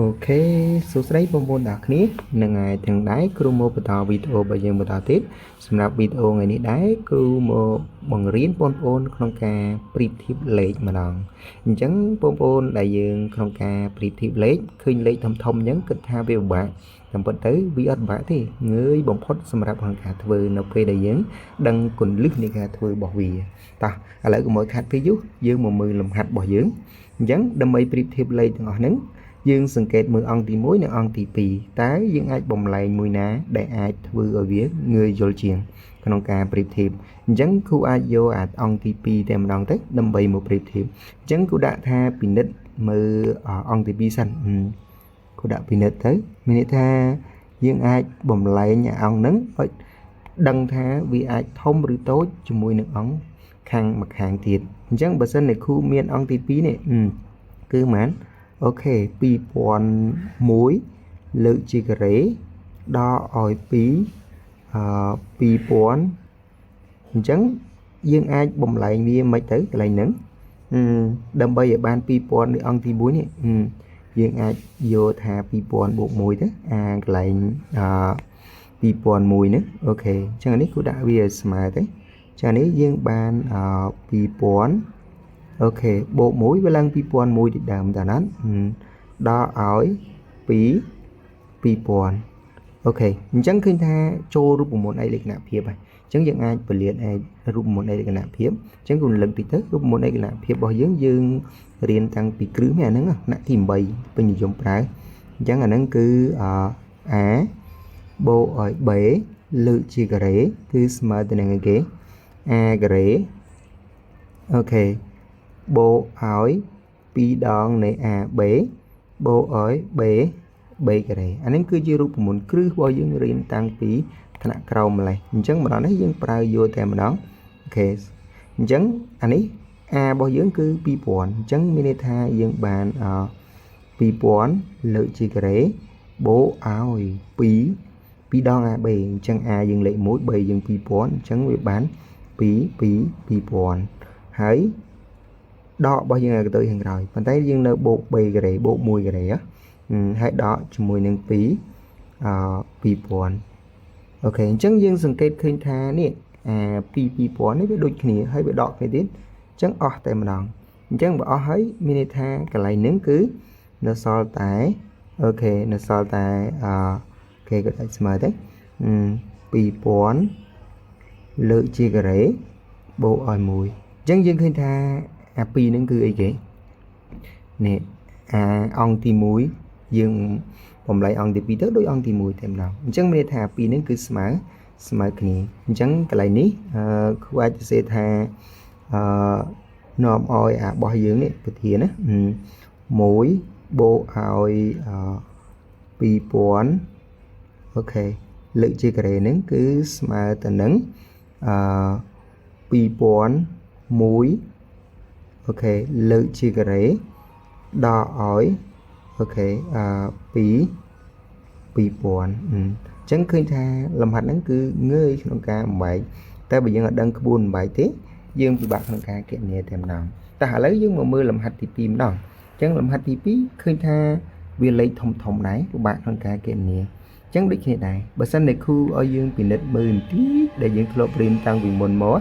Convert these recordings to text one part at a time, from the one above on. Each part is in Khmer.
OK សួស្តីបងប្អូនទាំងអស់គ្នានឹងហើយទាំងដែរគ្រូមកបន្តវីដេអូរបស់យើងបន្តទៀតសម្រាប់វីដេអូថ្ងៃនេះដែរគ្រូមកបង្រៀនបងប្អូនក្នុងការប្រៀបធៀបលេខម្ដងអញ្ចឹងបងប្អូនដែលយើងក្នុងការប្រៀបធៀបលេខឃើញលេខធំធំអញ្ចឹងគិតថាវាពិបាកតាមពិតទៅវាអត់ពិបាកទេងាយបំផុតសម្រាប់ក្នុងការធ្វើនៅពេលដែលយើងដឹងគន្លឹះនៃការធ្វើរបស់វាតោះឥឡូវកុំឲ្យខាត់ពេលយូរយើងមកមើលលំហាត់របស់យើងអញ្ចឹងដើម្បីប្រៀបធៀបលេខទាំងអស់ហ្នឹងយើងសង្កេតមើលអង្គទី1និងអង្គទី2តើយើងអាចបំលែងមួយណាដែលអាចធ្វើឲ្យវាងាយយល់ជាងក្នុងការប្រៀបធៀបអញ្ចឹងគ្រូអាចយកអាអង្គទី2តែម្ដងទៅដើម្បីមកប្រៀបធៀបអញ្ចឹងគ្រូដាក់ថាពិនិត្យមើលអង្គទី2សិនគ្រូដាក់ពិនិត្យទៅមានន័យថាយើងអាចបំលែងអង្គហ្នឹងឲ្យដឹងថាវាអាចធំឬតូចជាមួយនឹងអង្គខាងម្ខាងទៀតអញ្ចឹងបើសិនជាគ្រូមានអង្គទី2នេះគឺប៉ុន្មាន OK 2001លើកជាការ៉េដល់ឲ្យ2អឺ2000អញ្ចឹងយើងអាចបំលែងវាមិនទៅកន្លែងហ្នឹងដើម្បីឲ្យបាន2000នៅអង្គទី1នេះយើងអាចយកថា2000បូក1ទៅអាកន្លែងអឺ2001ហ្នឹង OK អញ្ចឹងអានេះគូដាក់វាឲ្យស្មើទៅចានេះយើងបានអ2000 OK បូក1វាឡើង2001ទីដើមតាណាដល់ឲ្យ2 2000 OK អញ្ចឹងឃើញថាចូលរូបមន្តឯកលក្ខណៈភាពហើយអញ្ចឹងយើងអាចពលានឯរូបមន្តឯកលក្ខណៈភាពអញ្ចឹងគូរលឹកតិចទៅរូបមន្តឯកលក្ខណៈភាពរបស់យើងយើងរៀនតាំងពីគ្រឹះនេះអាហ្នឹងថ្នាក់ទី8ពេញនិយមប្រើអញ្ចឹងអាហ្នឹងគឺអ a បូកឲ្យ b លើកជាការ៉េគឺស្មើទៅនឹងអីគេ a ការ៉េ OK បូកឲ្យ2ដងនៃ AB បូកឲ្យ B B ការ៉េអានេះគឺជារូបមន្តគ្រឹះរបស់យើងរៀនតាំងពីថ្នាក់ក្រោមម្លេះអញ្ចឹងម្ដងនេះយើងប្រើយកតែម្ដង OK អញ្ចឹងអានេះ A របស់យើងគឺ2000អញ្ចឹងមានន័យថាយើងបានអ2000លើកជាការ៉េបូកឲ្យ2 2ដង AB អញ្ចឹង A យើងលេខ1 B យើង2000អញ្ចឹងវាបាន2 2 2000ហើយដករបស់យើងឲ្យទៅខាងក្រោយប៉ុន្តែយើងនៅបូក b ការ៉េបូក1ការ៉េហើយដកជាមួយនឹង2អ2000 OK អញ្ចឹងយើងសង្កេតឃើញថានេះអា2 2000នេះវាដូចគ្នាហើយវាដកគ្នាទៀតអញ្ចឹងអស់តែម្ដងអញ្ចឹងបើអស់ហើយមានន័យថាកន្លែងហ្នឹងគឺនៅសល់តែ OK នៅសល់តែអគេក៏អាចស្មើទៅ2000លើកជាការ៉េបូកឲ្យ1អញ្ចឹងយើងឃើញថាអា2ហ្នឹងគឺអីគេនេះអាអង្គទី1យើងបំលែងអង្គទី2ទៅដូចអង្គទី1តែម្ដងអញ្ចឹងមានន័យថា2ហ្នឹងគឺស្មើស្មើគ្នាអញ្ចឹងកន្លែងនេះអឺគ្រូអាចសរសេរថាអឺនាំឲ្យអារបស់យើងនេះប្រធានណា1បូកឲ្យអ2000 OK លើកជាការ៉េហ្នឹងគឺស្មើទៅនឹងអឺ2001 OK លើកជាការ៉េដល់ឲ្យ OK អឺ2 2000អញ្ចឹងឃើញថាលំហាត់ហ្នឹងគឺងាយក្នុងការបំបែកតែបើយើងអត់ដឹងក្បួនបំបែកទេយើងពិបាកក្នុងការគណនាតែម្ដងតែឥឡូវយើងមកមើលលំហាត់ទី2ម្ដងអញ្ចឹងលំហាត់ទី2ឃើញថាវាលេខធំធំដែរពិបាកក្នុងការគណនាអញ្ចឹងដូចគ្នាដែរបើសិនតែគ្រូឲ្យយើងពិនិត្យមើលបន្តិចដែលយើងធ្លាប់រៀនតាំងពីមុនមក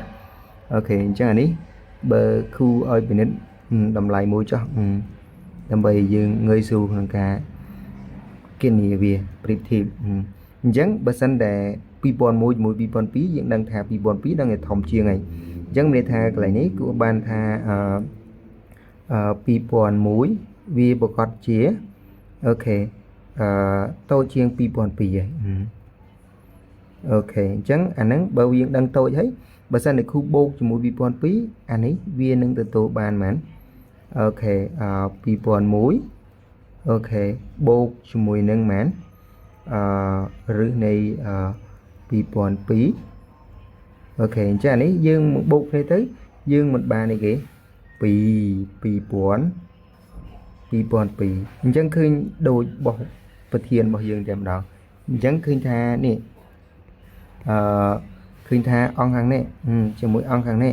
OK អញ្ចឹងអានេះបើគ្រូឲ្យពិនិត្យតម្លៃមួយចុះដើម្បីយើងងាយស្រួលក្នុងការគណនាវាប្រៀបធៀបអញ្ចឹងបើសិនតែ2001ជាមួយ2002យើងដឹងថា2002ដឹងតែធំជាងហើយអញ្ចឹងមានន័យថាកន្លែងនេះគួរបានថាអឺ2001វាប្រកាសជា OK អឺតូចជាង2002ហើយ OK អញ្ចឹងអាហ្នឹងបើយើងដឹងតូចហើយបើសិនតែគ្រូបូកជាមួយ2002អានេះវានឹងទទួលបានប៉ុន្មាន OK អឺ2001 OK បូកជាមួយនឹងប៉ុន្មានអឺឬនៃអឺ2002 OK អញ្ចឹងអានេះយើងមកបូកគ្នាទៅយើងមិនបានអីគេ2 2000 2002អញ្ចឹងឃើញដូចរបស់ប្រធានរបស់យើងតែម្ដងអញ្ចឹងឃើញថានេះអឺឃើញថាអង្គខាងនេះជាមួយអង្គខាងនេះ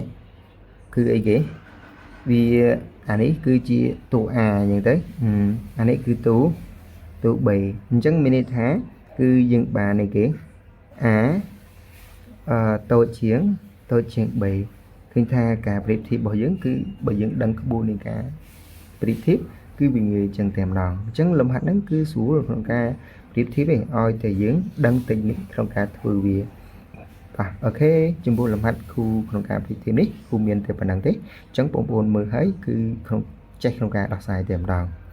គឺអីគេវាអានេះគឺជាតួ A អញ្ចឹងទៅអានេះគឺតួ ទៅ B អញ្ចឹងមានន័យថាគឺយើងបានអីគេ A អឺតូចជាងតូចជាង B ឃើញថាការប្រៀបធៀបរបស់យើងគឺបើយើងដឹងក្បួននៃការប្រៀបធៀបគឺវាងាយចឹងតែម្ដងអញ្ចឹងលំហាត់ហ្នឹងគឺស្រួលក្នុងការប្រៀបធៀបឯងឲ្យតែយើងដឹងតិចនិចក្នុងការធ្វើវាបាទ OK ចំពោះលំហាត់គ្រូក្នុងការប្រៀបធៀបនេះគ្រូមានតែប៉ុណ្ណឹងទេអញ្ចឹងបងប្អូនមើលហើយគឺក្នុងចេះក្នុងការដោះស្រាយតែម្ដង។